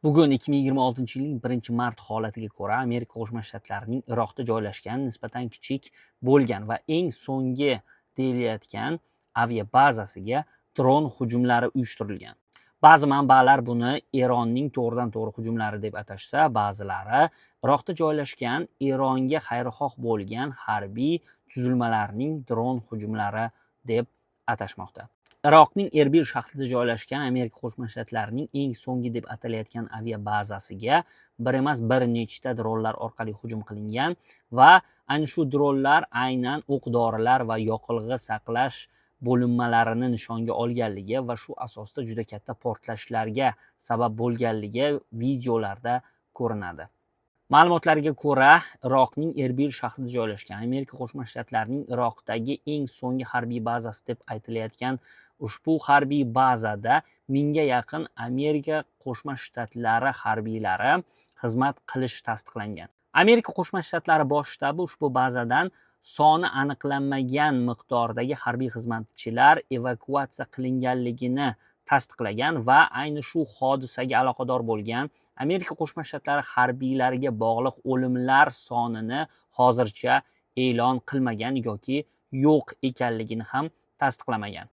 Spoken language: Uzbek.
Bugun 2026-yilning 1-mart holatiga ko'ra, Amerika Qo'shma Shtatlarining Iroqda joylashgan nisbatan kichik bo'lgan va eng so'nggi deyilayotgan aviabazasiga dron hujumlari uyushtirilgan. Ba'zi manbalar buni Eronning to'g'ridan-to'g'ri hujumlari deb atashsa, ba'zilari Iroqda joylashgan Eronga xayrixoh bo'lgan harbiy tuzilmalarning dron hujumlari deb atashmoqda. Iroqning Erbil shahrida joylashgan Amerika Qo'shma Shtatlarining eng so'nggi deb atalayotgan aviabazasiga bir emas, bir nechta dronlar orqali hujum qilingan va ana shu dronlar aynan o'q-dorilar va yoqilg'i saqlash bo'linmalarini nishonga olganligi va shu asosda juda katta portlashlarga sabab bo'lganligi videolarda ko'rinadi. Ma'lumotlarga ko'ra, Iroqning Erbil shahrida joylashgan Amerika Qo'shma Shtatlarining Iroqdagi eng so'nggi harbiy bazasi deb aytilayotgan ushbu harbiy bazada 1000 ga yaqin Amerika Qo'shma Shtatlari harbiylari xizmat qilishi tasdiqlangan. Amerika Qo'shma Shtatlari bosh shtabi ushbu bazadan soni aniqlanmagan miqdordagi harbiy xizmatchilar evakuatsiya qilinganligini tasdiqlagan va ayni shu hodisaga aloqador bo'lgan Amerika Qo'shma Shtatlari harbiylariga bog'liq o'limlar sonini hozircha e'lon qilmagan yoki yo'q ekanligini ham tasdiqlamagan.